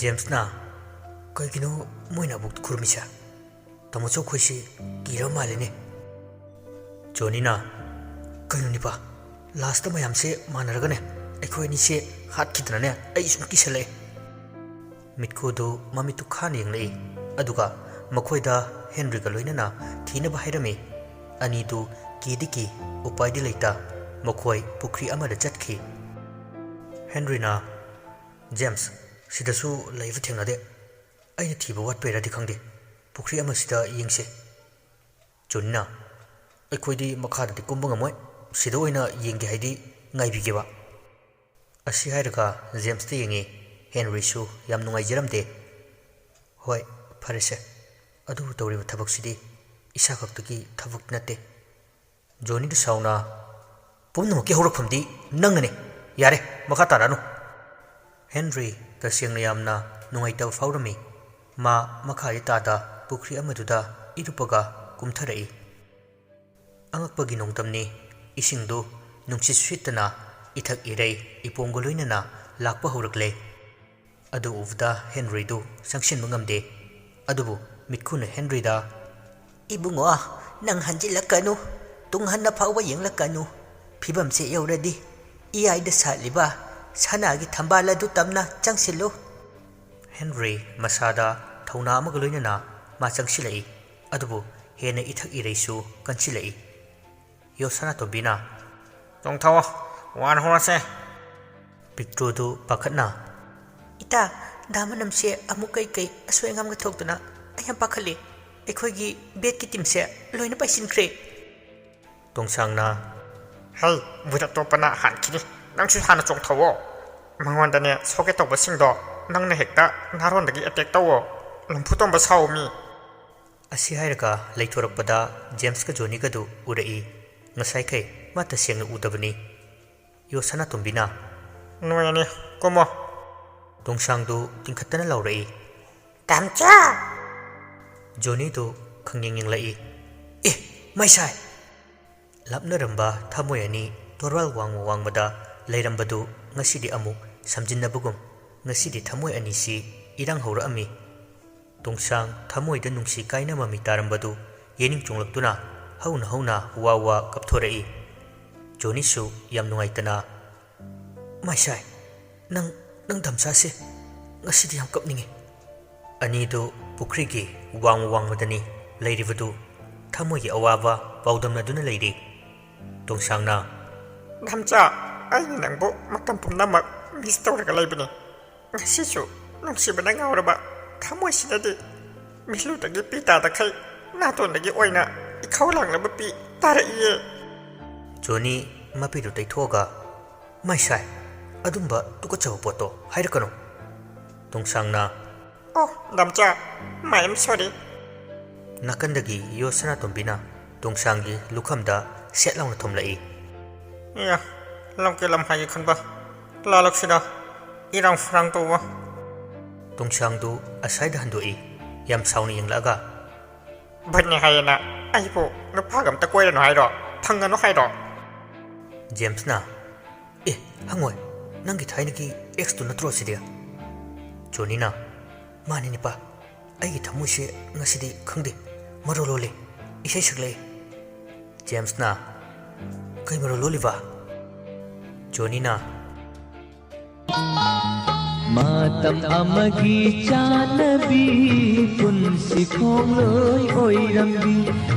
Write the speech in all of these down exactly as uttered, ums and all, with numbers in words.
ꯖꯦꯝꯁꯅ, "ꯀꯩꯒꯤꯅꯣ ꯃꯣꯏꯅ ꯑꯕꯣꯛꯇ ꯈꯨꯔꯨꯝꯃꯤꯁꯦ? ꯇꯥꯃꯣꯆꯧ ꯈꯣꯏꯁꯤ ꯀꯤꯔꯕ ꯃꯥꯜꯂꯤꯅꯦ꯫" ꯖꯣꯅꯤꯅ, "ꯀꯩꯅꯣ ꯅꯤꯄꯥ, ꯂꯥꯁꯇ ꯃꯌꯥꯝꯁꯦ ꯃꯥꯟꯅꯔꯒꯅꯦ ꯑꯩꯈꯣꯏ ꯑꯅꯤꯁꯦ ꯍꯥꯠꯈꯤꯗꯅꯅꯦ ꯑꯩ ꯁꯨꯝ ꯀꯤꯁꯜꯂꯛꯑꯦ꯫" ꯃꯤꯠꯈꯨꯗꯨ ꯃꯃꯤꯠꯇꯨ ꯈꯥꯅ ꯌꯦꯡꯂꯛꯏ꯫ ꯑꯗꯨꯒ ꯃꯈꯣꯏꯗ ꯍꯦꯟꯔꯤꯒ ꯂꯣꯏꯅꯅ ꯊꯤꯅꯕ ꯍꯥꯏꯔꯝꯃꯤ꯫ ꯑꯅꯤꯗꯨ ꯀꯤꯗꯤ ꯀꯤ, ꯎꯄꯥꯏꯗꯤ ꯂꯩꯇ, ꯃꯈꯣꯏ ꯄꯨꯈ꯭ꯔꯤ ꯑꯃꯗ ꯆꯠꯈꯤ꯫ ꯍꯦꯟꯔꯤꯅ, "ꯖꯦꯝꯁ, ꯁꯤꯗꯁꯨ ꯂꯩꯕ ꯊꯦꯡꯅꯗꯦ꯫ ꯑꯩꯅ ꯊꯤꯕ ꯋꯥꯠꯄꯩꯔꯗꯤ ꯈꯪꯗꯦ꯫ ꯄꯨꯈ꯭ꯔꯤ ꯑꯃꯁꯤꯗ ꯌꯦꯡꯁꯦ꯫" ꯖꯣꯅꯤꯅ, "ꯑꯩꯈꯣꯏꯗꯤ ꯃꯈꯥꯗꯗꯤ ꯀꯨꯝꯕ ꯉꯝꯃꯣꯏ꯫ ꯁꯤꯗ ꯑꯣꯏꯅ ꯌꯦꯡꯒꯦ ꯍꯥꯏꯗꯤ ꯉꯥꯏꯕꯤꯒꯦꯕ꯫" ꯑꯁꯤ ꯍꯥꯏꯔꯒ ꯖꯦꯝꯁꯇ ꯌꯦꯡꯉꯤ꯫ ꯍꯦꯟꯔꯤꯁꯨ ꯌꯥꯝ ꯅꯨꯡꯉꯥꯏꯖꯔꯝꯗꯦ꯫ "ꯍꯣꯏ, ꯐꯔꯦꯁꯦ꯫ ꯑꯗꯨꯕꯨ ꯇꯧꯔꯤꯕ ꯊꯕꯛꯁꯤꯗꯤ ꯏꯁꯥ ꯈꯛꯇꯒꯤ ꯊꯕꯛ ꯅꯠꯇꯦ꯫" ꯖꯣꯅꯤꯗ ꯁꯥꯎꯅ, "ꯄꯨꯝꯅꯃꯛꯀꯤ ꯍꯧꯔꯛꯐꯝꯗꯤ ꯅꯪꯅꯅꯦ꯫ ꯌꯥꯔꯦ, ꯃꯈꯥ ꯇꯥꯔꯛꯑꯅꯨ꯫" ꯍꯦꯟꯔꯤ ꯇꯁꯦꯡꯅ ꯌꯥꯝꯅ ꯅꯨꯡꯉꯥꯏꯇꯕ ꯐꯥꯎꯔꯝꯃꯤ꯫ ꯃꯥ ꯃꯈꯥꯗꯤ ꯇꯥꯗ ꯄꯨꯈ꯭ꯔꯤ ꯑꯃꯗꯨꯗ ꯏꯔꯨꯞꯄꯒ ꯀꯨꯝꯊꯔꯛꯏ꯫ ꯑꯉꯛꯄꯒꯤ ꯅꯣꯡꯗꯝꯅꯤ꯫ ꯏꯁꯤꯡꯗꯨ ꯅꯨꯡꯁꯤꯠ ꯁꯤꯠꯇꯅ ꯏꯊꯛ ꯏꯔꯩ ꯏꯄꯣꯝꯒ ꯂꯣꯏꯅꯅ ꯂꯥꯛꯄ ꯍꯧꯔꯛꯂꯦ꯫ ꯑꯗꯨ ꯎꯕꯗ ꯍꯦꯟꯔꯤꯗꯨ ꯆꯪꯁꯤꯟꯕ ꯉꯝꯗꯦ꯫ ꯑꯗꯨꯕꯨ ꯃꯤꯠꯈꯨꯅ ꯍꯦꯟꯔꯤꯗ, "ꯏꯕꯨꯡꯉꯣ, ꯅꯪ ꯍꯟꯖꯤꯜꯂꯛꯀꯅꯨ, ꯇꯨꯡ ꯍꯟꯅ ꯐꯥꯎꯕ ꯌꯦꯡꯂꯛꯀꯅꯨ꯫ ꯐꯤꯕꯝꯁꯦ ꯌꯧꯔꯗꯤ ꯏꯌꯥꯏꯗ ꯁꯥꯠꯂꯤꯕ ꯁꯅꯥꯒꯤ ꯊꯝꯕꯥꯜ ꯑꯗꯨ ꯇꯝꯅ ꯆꯪꯁꯤꯜꯂꯨ꯫" ꯍꯦꯟꯔꯤ ꯃꯁꯥꯗ ꯊꯧꯅꯥ ꯑꯃꯒ ꯂꯣꯏꯅꯅ ꯃꯥ ꯆꯪꯁꯤꯜꯂꯛꯏ꯫ ꯑꯗꯨꯕꯨ ꯍꯦꯟꯅ ꯏꯊꯛ ꯏꯔꯩꯁꯨ ꯀꯟꯁꯤꯜꯂꯛꯏ꯫ ꯌꯣ ꯁꯅꯥꯇꯣꯝꯕꯤꯅ, "ꯆꯣꯡꯊꯧꯑꯣ, ꯋꯥꯔ ꯍꯧꯔꯁꯦ꯫" ꯄꯤꯛꯇ꯭ꯔꯨꯗꯨ ꯄꯥꯈꯠꯅ, "ꯏꯇꯥ, ꯗꯥ ꯃꯅꯝꯁꯦ ꯑꯃꯨꯛ ꯀꯩ ꯀꯩ ꯑꯁꯣꯏ ꯑꯉꯥꯝꯒ ꯊꯣꯛꯇꯅ ꯑꯩ ꯌꯥꯝ ꯄꯥꯈꯠꯂꯤ꯫ ꯑꯩꯈꯣꯏꯒꯤ ꯕꯦꯠꯀꯤ ꯇꯤꯝꯁꯦ ꯂꯣꯏꯅ ꯄꯥꯏꯁꯤꯟꯈ꯭ꯔꯦ꯫" ꯇꯣꯡꯁꯥꯡꯅ, "ꯍꯩ, ꯕꯨꯠ ꯑꯇꯣꯞꯄꯅ ꯍꯥꯟꯈꯤꯅꯤ꯫ ꯅꯪꯁꯨ ꯍꯥꯟꯅ ꯆꯣꯡꯊꯧꯑꯣ꯫ ꯃꯉꯣꯟꯗꯅꯦ ꯁꯣꯛꯀꯦ ꯇꯧꯕꯁꯤꯡꯗꯣ ꯅꯪꯅ ꯍꯦꯛꯇ ꯅꯥꯔꯣꯟꯗꯒꯤ ꯑꯦꯇꯦꯛ ꯇꯧꯑꯣ꯫ ꯂꯨꯝꯐꯨ ꯇꯣꯝꯕ ꯁꯥꯎ ꯃꯤ꯫" ꯑꯁꯤ ꯍꯥꯏꯔꯒ ꯂꯩꯊꯣꯔꯛꯄꯗ ꯖꯦꯝꯁꯀ ꯖꯣꯅꯤꯒꯗꯨ ꯎꯔꯛꯏ꯫ ꯉꯁꯥꯏꯈꯩ ꯃꯥ ꯇꯁꯦꯡꯅ ꯎꯗꯕꯅꯤ꯫ ꯌꯣ ꯁꯅꯥꯇꯣꯝꯕꯤꯅ, "ꯅꯣꯏ ꯑꯅꯤ ꯀꯨꯝꯃꯣ꯫" ꯇꯣꯡꯁꯥꯡꯗꯨ ꯇꯤꯡꯈꯠꯇꯅ ꯂꯥꯎꯔꯛꯏ, "ꯇꯥꯝꯆꯥ!" ꯖꯣꯅꯤꯗꯨ ꯈꯪꯌꯦꯡ ꯌꯦꯡꯂꯛꯏ꯫ "ꯑꯦ, ꯃꯩꯁꯥꯏ!" ꯂꯥꯞꯅꯔꯝꯕ ꯊꯃꯣꯏ ꯑꯅꯤ ꯇꯣꯔꯕꯥꯜ ꯋꯥꯡꯃ ꯋꯥꯡꯃꯗ ꯂꯩꯔꯝꯕꯗꯨ ꯉꯁꯤꯗꯤ ꯑꯃꯨꯛ ꯁꯝꯖꯤꯟꯅꯕꯒꯨꯝ ꯉꯁꯤꯗꯤ ꯊꯃꯣꯏ ꯑꯅꯤꯁꯤ ꯏꯔꯥꯡ ꯍꯧꯔꯛꯑꯝꯃꯤ꯫ ꯇꯣꯡꯁꯥꯡ ꯊꯃꯣꯏꯗ ꯅꯨꯡꯁꯤ ꯀꯥꯏꯅ ꯃꯃꯤ ꯇꯥꯔꯝꯕꯗꯨ ꯌꯦꯅꯤꯡ ꯆꯣꯡꯂꯛꯇꯨꯅ ꯍꯧꯅ ꯍꯧꯅ ꯋꯥ ꯋꯥ ꯀꯞꯊꯣꯔꯛꯏ꯫ ꯖꯣꯅꯤꯁꯨ ꯌꯥꯝ ꯅꯨꯡꯉꯥꯏꯇꯅ, "ꯃꯥꯏꯁꯥꯏ, ꯅꯪ, ꯅꯪ ꯗꯝꯆꯥꯁꯦ ꯉꯁꯤꯗꯤ ꯌꯥꯝ ꯀꯞꯅꯤꯡꯉꯤ꯫" ꯑꯅꯤꯗꯨ ꯄꯨꯈ꯭ꯔꯤꯒꯤ ꯋꯥꯡ ꯋꯥꯡꯃꯗꯅꯤ ꯂꯩꯔꯤꯕꯗꯨ꯫ ꯊꯃꯣꯏꯒꯤ ꯑꯋꯥꯕ ꯄꯥꯎꯗꯝꯅꯗꯨꯅ ꯂꯩꯔꯤ꯫ ꯇꯣꯡꯁꯥꯡꯅ, "ꯗꯝꯆꯥ, ꯑꯩꯅ ꯅꯪꯕꯨ ꯃꯇꯝ ꯄꯨꯝꯅꯃꯛ ꯃꯤꯁ ꯇꯧꯔꯒ ꯂꯩꯕꯅꯤ꯫ ꯉꯁꯤꯁꯨ ꯅꯨꯡꯁꯤꯕꯅ ꯉꯥꯎꯔꯕ ꯊꯃꯣꯏꯁꯤꯗꯗꯤ ꯃꯤꯠꯂꯨꯗꯒꯤ ꯄꯤ ꯇꯥꯗꯈꯩ ꯅꯥꯇꯣꯟꯗꯒꯤ ꯑꯣꯏꯅ ꯏꯈꯧ ꯂꯥꯡꯂꯕ ꯄꯤ ꯇꯥꯔꯛꯏꯌꯦ꯫" ꯖꯣꯅꯤ ꯃꯄꯤꯗꯨ ꯇꯩꯊꯣꯛꯑꯒ, "ꯃꯥꯏꯁꯥꯏ, ꯑꯗꯨꯝꯕ ꯇꯨꯀꯠꯆꯕ ꯄꯣꯠꯇꯣ ꯍꯥꯏꯔꯛꯀꯅꯨ꯫" ꯇꯣꯡꯁꯥꯡꯅ, "ꯑꯣ, ꯗꯝꯆꯥ, my am sorry꯫" ꯅꯥꯀꯟꯗꯒꯤ ꯌꯣ ꯁꯅꯥꯇꯣꯝꯕꯤꯅ ꯇꯣꯡꯁꯥꯡꯒꯤ ꯂꯨꯈꯝꯗ ꯁꯦꯠ ꯂꯥꯎꯅ ꯊꯣꯝꯂꯛꯏ꯫ "ꯏꯌꯥ, ꯂꯝꯀꯦ ꯂꯝꯍꯥꯏꯒꯤ ꯈꯟꯕ ꯂꯥꯂꯛꯁꯤꯗ ꯏꯔꯥꯡ ꯐꯔꯥꯡ ꯇꯧꯕ꯫" ꯇꯣꯡꯁꯥꯡꯗꯨ ꯑꯁꯥꯏꯗ ꯍꯟꯗꯣꯛꯏ, ꯌꯥꯝ ꯁꯥꯎꯅ ꯌꯦꯡꯂꯛꯑꯒ, "ꯚꯨꯠꯅꯤ ꯍꯥꯏꯌꯦꯅ ꯑꯩꯕꯨ ꯅꯨꯄꯥꯒ ꯑꯝꯇ ꯀꯣꯏꯔꯅꯨ ꯍꯥꯏꯔꯣ? ꯐꯪꯒꯅꯨ ꯍꯥꯏꯔꯣ?" ꯖꯦꯝꯁꯅ, "ꯑꯦ, ꯍꯪꯉꯣꯏ, ꯅꯪꯒꯤ ꯊꯥꯏꯅꯒꯤ ꯑꯦꯛꯁꯇꯨ ꯅꯠꯇ꯭ꯔꯣ ꯁꯤꯗꯤ?" ꯖꯣꯅꯤꯅ, "ꯃꯥꯅꯤ ꯅꯤꯄꯥ, ꯑꯩꯒꯤ ꯊꯃꯣꯏꯁꯦ ꯉꯁꯤꯗꯤ ꯈꯪꯗꯦ, ꯃꯔꯣ ꯂꯣꯜꯂꯤ, ꯏꯁꯩ ꯁꯛꯂꯛꯏ꯫" ꯖꯦꯝꯁꯅ, "ꯀꯩ ꯃꯔꯣ ꯂꯣꯜꯂꯤꯕ?" ꯖꯣꯅꯤꯅ, ꯃꯇꯝ ꯑꯃꯒꯤ ꯆꯥꯟꯅꯕꯤ ꯄꯨꯟꯁꯤ ꯈꯣꯡꯂꯣꯏ ꯑꯣꯏꯔꯝꯕꯤ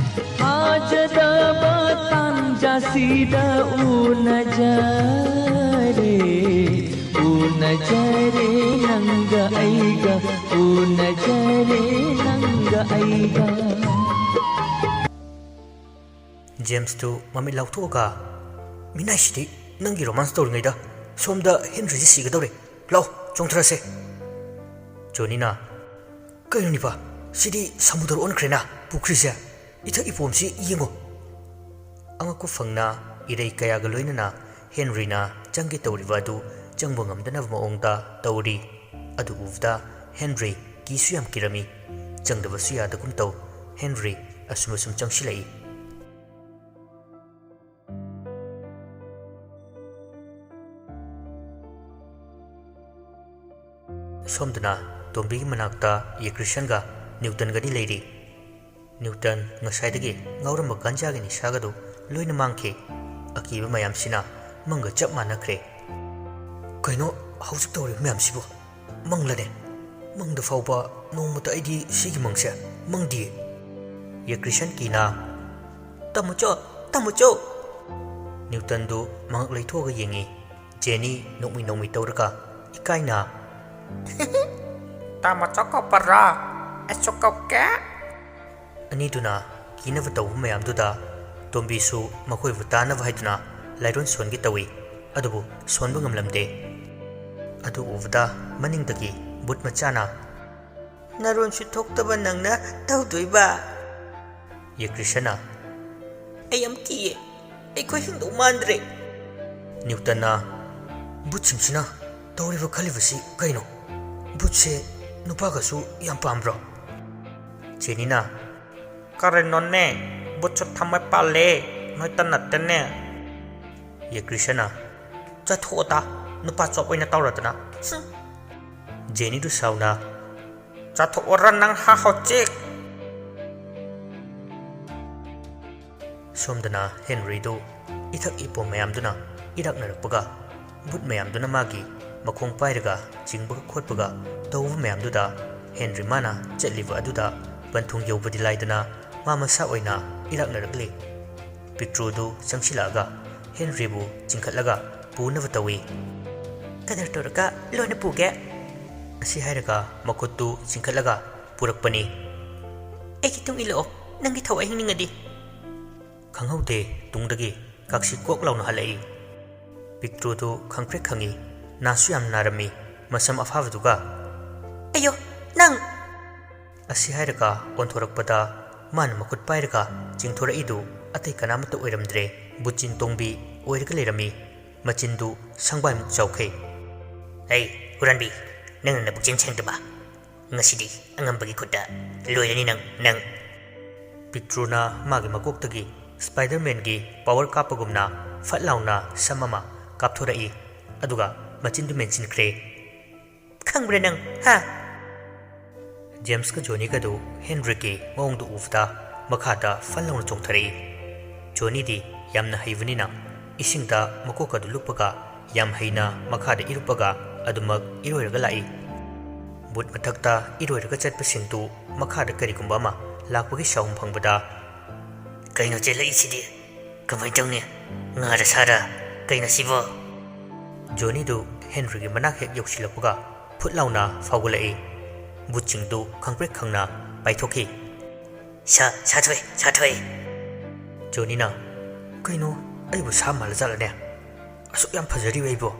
ꯊꯥꯖꯗꯕ ꯇꯥꯟꯖꯥꯁꯤꯗ ꯎꯅꯖꯔꯦ, ꯎꯅꯖꯔꯦ ꯅꯪꯒ ꯑꯩꯒ, ꯎꯅꯖꯔꯦ ꯅꯪꯒ ꯑꯩꯒ꯫ ꯖꯦꯝꯁꯇꯨ ꯃꯃꯤꯠ ꯂꯥꯎꯊꯣꯛꯑꯒ, "ꯃꯤꯅꯥꯏꯁꯤꯗꯤ ꯅꯪꯒꯤ ꯔꯣꯃꯥꯟꯁ ꯇꯧꯔꯤꯉꯩꯗ ꯁꯣꯝꯗ ꯍꯦꯟꯔꯤꯁꯤ ꯁꯤꯒꯗꯧꯔꯦ꯫ ꯂꯥꯎ, ꯆꯣꯡꯊꯔꯁꯦ꯫" ꯖꯣꯅꯤꯅ, "ꯀꯩꯅꯣ ꯅꯤꯄꯥ, ꯁꯤꯗꯤ ꯁꯃꯨꯗ꯭ꯔ ꯑꯣꯟꯈ꯭ꯔꯦꯅ ꯄꯨꯈ꯭ꯔꯤꯁꯦ꯫ ꯏꯊꯛ ꯏꯄꯣꯝꯁꯤ ꯌꯦꯡꯉꯣ꯫" ꯑꯉꯛꯄ ꯐꯪꯅ ꯏꯔꯩ ꯀꯌꯥꯒ ꯂꯣꯏꯅꯅ ꯍꯦꯟꯔꯤꯅ ꯆꯪꯒꯦ ꯇꯧꯔꯤꯕ ꯑꯗꯨ ꯆꯪꯕ ꯉꯝꯗꯅꯕ ꯃꯑꯣꯡꯗ ꯇꯧꯔꯤ꯫ ꯑꯗꯨ ꯎꯕꯗ ꯍꯦꯟꯔꯤ ꯀꯤꯁꯨ ꯌꯥꯝ ꯀꯤꯔꯝꯃꯤ꯫ ꯆꯪꯗꯕꯁꯨ ꯌꯥꯗꯒꯨꯝ ꯇꯧ꯫ ꯍꯦꯟꯔꯤ ꯑꯁꯨꯝ ꯑꯁꯨꯝ ꯆꯪꯁꯤꯜꯂꯛꯏ꯫ ꯁꯣꯝꯗꯅ ꯇꯣꯝꯕꯤꯒꯤ ꯃꯅꯥꯛꯇ ꯌꯦꯀ꯭ꯔꯤꯁꯟꯒ ꯅ꯭ꯌꯨꯇꯟꯒꯅꯤ ꯂꯩꯔꯤ꯫ ꯅ꯭ꯌꯨꯇꯟ ꯉꯁꯥꯏꯗꯒꯤ ꯉꯥꯎꯔꯝꯕ ꯒꯥꯟꯖꯥꯒꯤ ꯅꯤꯁꯥꯒꯗꯨ ꯂꯣꯏꯅ ꯃꯥꯡꯈꯤ꯫ ꯑꯀꯤꯕ ꯃꯌꯥꯝꯁꯤꯅ ꯃꯪꯒ ꯆꯞ ꯃꯥꯟꯅꯈ꯭ꯔꯦ꯫ "ꯀꯩꯅꯣ ꯍꯧꯖꯤꯛ ꯇꯧꯔꯤꯕ ꯃꯌꯥꯝꯁꯤꯕꯨ? ꯃꯪꯂꯅꯦ? ꯃꯪꯗ ꯐꯥꯎꯕ ꯅꯣꯡꯃꯇ ꯑꯩꯗꯤ ꯁꯤꯒꯤ ꯃꯪꯁꯦ ꯃꯪꯗꯤꯌꯦ꯫" ꯌꯦꯀ꯭ꯔꯤꯁꯟ ꯀꯤꯅ, "ꯇꯥꯃꯣꯆꯧ, ꯇꯥꯃꯣꯆꯧ!" ꯅ꯭ꯌꯨꯇꯟꯗꯨ ꯃꯉꯛ ꯂꯩꯊꯣꯛꯑꯒ ꯌꯦꯡꯉꯤ꯫ ꯖꯦꯅꯤ ꯅꯣꯛꯃꯤ ꯅꯣꯛꯃꯤ ꯇꯧꯔꯒ ꯏꯀꯥꯏꯅ, "ꯇꯥꯃꯣꯆꯧ ꯀꯧꯕꯔꯣ? ꯑꯩꯁꯨ ꯀꯧꯒꯦ꯫" ꯑꯅꯤꯗꯨꯅ ꯀꯤꯅꯕ ꯇꯧꯕ ꯃꯌꯥꯝꯗꯨꯗ ꯇꯣꯝꯕꯤꯁꯨ ꯃꯈꯣꯏꯕꯨ ꯇꯥꯅꯕ ꯍꯥꯏꯗꯨꯅ ꯂꯥꯏꯔꯣꯟ ꯁꯣꯟꯒꯦ ꯇꯧꯏ, ꯑꯗꯨꯕꯨ ꯁꯣꯟꯕ ꯉꯝꯂꯝꯗꯦ꯫ ꯑꯗꯨ ꯎꯕꯗ ꯃꯅꯤꯡꯗꯒꯤ ꯕꯨꯠ ꯃꯆꯥꯅ, "ꯅꯔꯣꯟꯁꯨ ꯊꯣꯛꯇꯕ ꯅꯪꯅ ꯇꯧꯗꯣꯏꯕ?" ꯌꯦꯀ꯭ꯔꯤꯁꯅ, "ꯑꯩ ꯌꯥꯝ ꯀꯤꯌꯦ, ꯑꯩꯈꯣꯏ ꯍꯤꯡꯗꯧ ꯃꯥꯟꯗ꯭ꯔꯦ꯫" ꯅ꯭ꯌꯨꯇꯟꯅ, "ꯕꯨꯠꯁꯤꯡꯁꯤꯅ ꯇꯧꯔꯤꯕ ꯈꯜꯂꯤꯕꯁꯤ ꯀꯩꯅꯣ? ꯕꯨꯠꯁꯦ ꯅꯨꯄꯥꯒꯁꯨ ꯌꯥꯝ ꯄꯥꯝꯕ꯭ꯔꯣ?" ꯖꯦꯅꯤꯅ, "ꯀꯔꯤꯅꯣꯅꯦ? ꯕꯨꯠꯁꯨ ꯊꯃꯣꯏ ꯄꯥꯜꯂꯦ, ꯅꯣꯏꯇ ꯅꯠꯇꯦꯅꯦ꯫" ꯌꯦꯀ꯭ꯔꯤꯁꯅ, "ꯆꯠꯊꯣꯛꯑꯣꯗ, ꯅꯨꯄꯥ ꯆꯣꯞ ꯑꯣꯏꯅ ꯇꯧꯔꯗꯅ꯫ ꯍꯨꯝ꯫" ꯖꯦꯅꯤꯗꯨ ꯁꯥꯎꯅ, "ꯆꯠꯊꯣꯛꯑꯣꯔ ꯅꯪ ꯍꯥ ꯍꯧꯖꯤꯛ?" ꯁꯣꯝꯗꯅ ꯍꯦꯟꯔꯤꯗꯨ ꯏꯊꯛ ꯏꯄꯣꯝ ꯃꯌꯥꯝꯗꯨꯅ ꯏꯔꯥꯛꯅꯔꯛꯄꯒ, ꯕꯨꯠ ꯃꯌꯥꯝꯗꯨꯅ ꯃꯥꯒꯤ ꯃꯈꯣꯡ ꯄꯥꯏꯔꯒ ꯆꯤꯡꯕꯒ ꯈꯣꯠꯄꯒ ꯇꯧꯕ ꯃꯌꯥꯝꯗꯨꯗ ꯍꯦꯟꯔꯤ ꯃꯥꯅ ꯆꯠꯂꯤꯕ ꯑꯗꯨꯗ ꯄꯟꯊꯨꯡ ꯌꯧꯕꯗꯤ ꯂꯥꯏꯗꯅ ꯃꯥ ꯃꯁꯥ ꯑꯣꯏꯅ ꯏꯔꯥꯛꯅꯔꯛꯂꯤ꯫ ꯄꯤꯛꯇ꯭ꯔꯨꯗꯨ ꯆꯪꯁꯤꯜꯂꯛꯑꯒ ꯍꯦꯟꯔꯤꯕꯨ ꯆꯤꯡꯈꯠꯂꯒ ꯄꯨꯅꯕ ꯇꯧꯏ꯫ "ꯀꯗꯔ ꯇꯧꯔꯒ ꯂꯣꯟꯅ ꯄꯨꯒꯦ꯫" ꯑꯁꯤ ꯍꯥꯏꯔꯒ ꯃꯈꯨꯠꯇꯨ ꯆꯤꯡꯈꯠꯂꯒ ꯄꯨꯔꯛꯄꯅꯤ꯫ "ꯑꯩꯒꯤ ꯇꯨꯡ ꯏꯜꯂꯛꯑꯣ, ꯅꯪꯒꯤ ꯊꯋꯥꯏ ꯍꯤꯡꯅꯤꯡꯉꯗꯤ꯫" ꯈꯪꯍꯧꯗꯦ, ꯇꯨꯡꯗꯒꯤ ꯀꯥꯛꯁꯤ ꯀꯣꯛ ꯂꯥꯎꯅ ꯍꯜꯂꯛꯏ꯫ ꯄꯤꯛꯇ꯭ꯔꯨꯗꯨ ꯈꯪꯄ꯭ꯔꯦꯛ ꯈꯪꯏ, ꯅꯥꯁꯨ ꯌꯥꯝ ꯅꯥꯔꯝꯃꯤ, ꯃꯁꯝ ꯑꯐꯥꯕꯗꯨꯒ꯫ "ꯑꯌꯣ, ꯅꯪ!" ꯑꯁꯤ ꯍꯥꯏꯔꯒ ꯑꯣꯟꯊꯣꯔꯛꯄꯗ ꯃꯥꯅ ꯃꯈꯨꯠ ꯄꯥꯏꯔꯒ ꯆꯤꯡꯊꯣꯔꯛꯏꯗꯨ ꯑꯇꯩ ꯀꯅꯥꯃꯠꯇ ꯑꯣꯏꯔꯝꯗ꯭ꯔꯦ, ꯕꯨꯆꯤꯟ ꯇꯣꯡꯕꯤ ꯑꯣꯏꯔꯒ ꯂꯩꯔꯝꯃꯤ꯫ ꯃꯆꯤꯟꯗꯨ ꯁꯪꯕꯥꯏꯃꯨꯛ ꯆꯥꯎꯈꯩ꯫ "ꯍꯩ, ꯍꯨꯔꯥꯟꯕꯤ, ꯅꯪꯅ ꯅꯕꯨꯛꯆꯦꯟ ꯁꯦꯡꯗꯕ꯫ ꯉꯁꯤꯗꯤ ꯑꯉꯝꯕꯒꯤ ꯈꯨꯠꯇ ꯂꯣꯏꯔꯅꯤ ꯅꯪ, ꯅꯪ!" ꯄꯤꯛꯇ꯭ꯔꯨꯅ ꯃꯥꯒꯤ ꯃꯀꯣꯛꯇꯒꯤ ꯁ꯭ꯄꯥꯏꯗꯔꯃꯦꯟꯒꯤ ꯄꯥꯋꯔ ꯀꯥꯞꯄꯒꯨꯝꯅ ꯐꯠ ꯂꯥꯎꯅ ꯁꯝ ꯑꯃ ꯀꯥꯞꯊꯣꯔꯛꯏ, ꯑꯗꯨꯒ ꯃꯆꯤꯟꯗꯨ ꯃꯦꯟꯁꯤꯟꯈ꯭ꯔꯦ꯫ ꯈꯪꯕ꯭ꯔꯥ ꯅꯪ? ꯍꯥ? ꯖꯦꯝꯁꯀ ꯖꯣꯅꯤꯒꯗꯨ ꯍꯦꯟꯔꯤꯒꯤ ꯃꯑꯣꯡꯗꯨ ꯎꯕꯗ ꯃꯈꯥꯗ ꯐꯟ ꯂꯥꯎꯅ ꯆꯣꯡꯊꯔꯛꯏ꯫ ꯖꯣꯅꯤꯗꯤ ꯌꯥꯝꯅ ꯍꯩꯕꯅꯤꯅ ꯏꯁꯤꯡꯗ ꯃꯀꯣꯛꯀꯗꯨ ꯂꯨꯞꯄꯒ ꯌꯥꯝ ꯍꯩꯅ ꯃꯈꯥꯗ ꯏꯔꯨꯞꯄꯒ ꯑꯗꯨꯃꯛ ꯏꯔꯣꯏꯔꯒ ꯂꯥꯛꯏ꯫ ꯕꯨꯠ ꯃꯊꯛꯇ ꯏꯔꯣꯏꯔꯒ ꯆꯠꯄꯁꯤꯡꯗꯨ ꯃꯈꯥꯗ ꯀꯔꯤꯒꯨꯝꯕ ꯑꯃ ꯂꯥꯛꯄꯒꯤ ꯁꯥꯎꯟ ꯐꯪꯕꯗ, "ꯀꯩꯅꯣ ꯆꯦꯜꯂꯛꯏꯁꯤꯗꯤ? ꯀꯃꯥꯏꯅ ꯇꯧꯅꯤ? ꯉꯥꯔ ꯁꯥꯔ? ꯀꯩꯅꯣ ꯁꯤꯕꯣ?" ꯖꯣꯅꯤꯗꯨ ꯍꯦꯟꯔꯤꯒꯤ ꯃꯅꯥꯛ ꯍꯦꯛ ꯌꯧꯁꯤꯜꯂꯛꯄꯒ ꯐꯨꯠ ꯂꯥꯎꯅ ꯐꯥꯎꯒꯠꯂꯛꯏ꯫ ꯕꯨꯠꯁꯤꯡꯗꯨ ꯈꯪꯄ꯭ꯔꯦꯛ ꯈꯪꯅ ꯄꯥꯏꯊꯣꯛꯈꯤ꯫ "ꯁꯥ, ꯁꯥ ꯊꯣꯛꯑꯦ, ꯁꯥ ꯊꯣꯛꯑꯦ!" ꯖꯣꯅꯤꯅ, "ꯀꯩꯅꯣ, ꯑꯩꯕꯨ ꯁꯥ ꯃꯥꯜꯂ ꯖꯥꯠꯂꯅꯦ? ꯑꯁꯨꯛ ꯌꯥꯝ ꯐꯖꯔꯤꯕ ꯑꯩꯕꯨ?"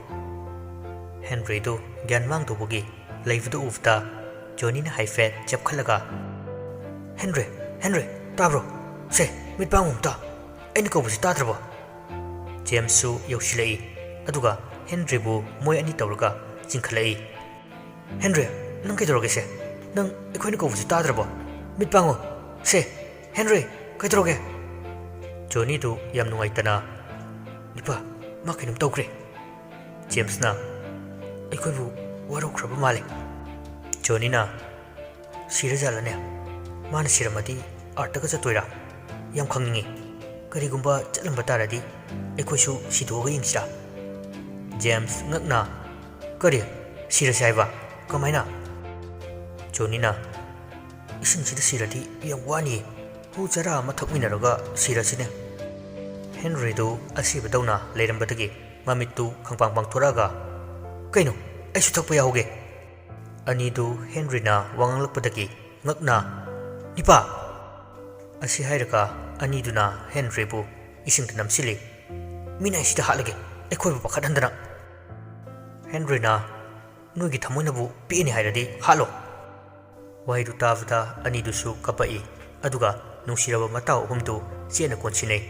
ꯍꯦꯟꯔꯤꯗꯨ ꯒ꯭ꯌꯥꯟ ꯃꯥꯡꯗꯧꯕꯒꯤ ꯂꯩꯕꯗꯨ ꯎꯕꯗ ꯖꯣꯅꯤꯅ ꯍꯥꯏꯐꯦꯠ ꯆꯦꯞꯈꯠꯂꯒ, "ꯍꯦꯟꯔꯤ, ꯍꯦꯟꯔꯤ, ꯇꯥꯕ꯭ꯔꯣ? ꯁꯦ, ꯃꯤꯠ ꯄꯥꯡꯉꯨ ꯑꯝꯇ꯫ ꯑꯩꯅ ꯀꯧꯕꯁꯤ ꯇꯥꯗ꯭ꯔꯕꯣ?" ꯖꯦꯝꯁꯁꯨ ꯌꯧꯁꯤꯜꯂꯛꯏ, ꯑꯗꯨꯒ ꯍꯦꯟꯔꯤꯕꯨ ꯃꯣꯏ ꯑꯅꯤ ꯇꯧꯔꯒ ꯆꯤꯡꯈꯠꯂꯛꯏ꯫ "ꯍꯦꯟꯔꯤ, ꯅꯪ ꯀꯩꯗꯧꯔꯒꯦ ꯁꯦ? ꯅꯪ ꯑꯩꯈꯣꯏꯅ ꯀꯧꯕꯁꯤ ꯇꯥꯗ꯭ꯔꯕꯣ? ꯃꯤꯠ ꯄꯥꯡꯉꯣ꯫ ꯁꯦ, ꯍꯦꯟꯔꯤ, ꯀꯩꯗꯧꯔꯒꯦ?" ꯖꯣꯅꯤꯗꯨ ꯌꯥꯝ ꯅꯨꯡꯉꯥꯏꯇꯅ, "ꯅꯤꯄꯥ, ꯃꯥ ꯀꯩꯅꯣꯝ ꯇꯧꯈ꯭ꯔꯦ꯫" ꯖꯦꯝꯁꯅ, "ꯑꯩꯈꯣꯏꯕꯨ ꯋꯥꯔꯧꯈ꯭ꯔꯕ ꯃꯥꯜꯂꯦ꯫" ꯖꯣꯅꯤꯅ, "ꯁꯤꯔꯖꯥꯠꯂꯅꯦ? ꯃꯥꯅ ꯁꯤꯔꯝꯃꯗꯤ ꯑꯥꯔꯠꯇꯒ ꯆꯠꯇꯣꯏꯔꯥ? ꯌꯥꯝ ꯈꯪꯅꯤꯡꯉꯤ꯫ ꯀꯔꯤꯒꯨꯝꯕ ꯆꯠꯂꯝꯕ ꯇꯥꯔꯗꯤ ꯑꯩꯈꯣꯏꯁꯨ ꯁꯤꯗꯣꯛꯑꯒ ꯌꯦꯡꯁꯤꯔꯥ?" ꯖꯦꯝꯁ ꯉꯛꯅ, "ꯀꯔꯤ? ꯁꯤꯔꯁꯦ ꯍꯥꯏꯕ? ꯀꯃꯥꯏꯅ?" ꯖꯣꯅꯤꯅ, "ꯏꯁꯤꯡꯁꯤꯗ ꯁꯤꯔꯗꯤ ꯌꯥꯝ ꯋꯥꯅꯤꯌꯦ꯫ ꯍꯨ ꯆꯔꯥ ꯑꯃ ꯊꯛꯃꯤꯟꯅꯔꯒ ꯁꯤꯔꯁꯤꯅꯦ꯫" ꯍꯦꯟꯔꯤꯗꯨ ꯑꯁꯤꯕꯗꯧꯅ ꯂꯩꯔꯝꯕꯗꯒꯤ ꯃꯃꯤꯠꯇꯨ ꯈꯪꯄꯥꯡ ꯄꯥꯡꯊꯣꯔꯛꯑꯒ, "ꯀꯩꯅꯣ? ꯑꯩꯁꯨ ꯊꯛꯄ ꯌꯥꯎꯍꯧꯒꯦ꯫" ꯑꯅꯤꯗꯨ ꯍꯦꯟꯔꯤꯅ ꯋꯥ ꯉꯥꯡꯂꯛꯄꯗꯒꯤ ꯉꯛꯅ, "ꯅꯤꯄꯥ!" ꯑꯁꯤ ꯍꯥꯏꯔꯒ ꯑꯅꯤꯗꯨꯅ ꯍꯦꯟꯔꯤꯕꯨ ꯏꯁꯤꯡꯗ ꯅꯝꯁꯤꯜꯂꯤ꯫ "ꯃꯤꯅꯥꯏꯁꯤꯗ ꯍꯥꯠꯂꯒꯦ, ꯑꯩꯈꯣꯏꯕꯨ ꯄꯥꯈꯠꯍꯟꯗꯅ!" ꯍꯦꯟꯔꯤꯅ, "ꯅꯣꯏꯒꯤ ꯊꯃꯣꯏꯅꯕꯨ ꯄꯤꯛꯏꯅꯤ ꯍꯥꯏꯔꯗꯤ ꯍꯥꯠꯂꯣ!" ꯋꯥꯍꯩꯗꯨ ꯇꯥꯕꯗ ꯑꯅꯤꯗꯨꯁꯨ ꯀꯞꯄꯛꯏ, ꯑꯗꯨꯒ ꯅꯨꯡꯁꯤꯔꯕ ꯃꯇꯥꯎ ꯑꯍꯨꯝꯗꯨ ꯆꯦꯠꯅ ꯀꯣꯟꯁꯤꯟꯅꯩ꯫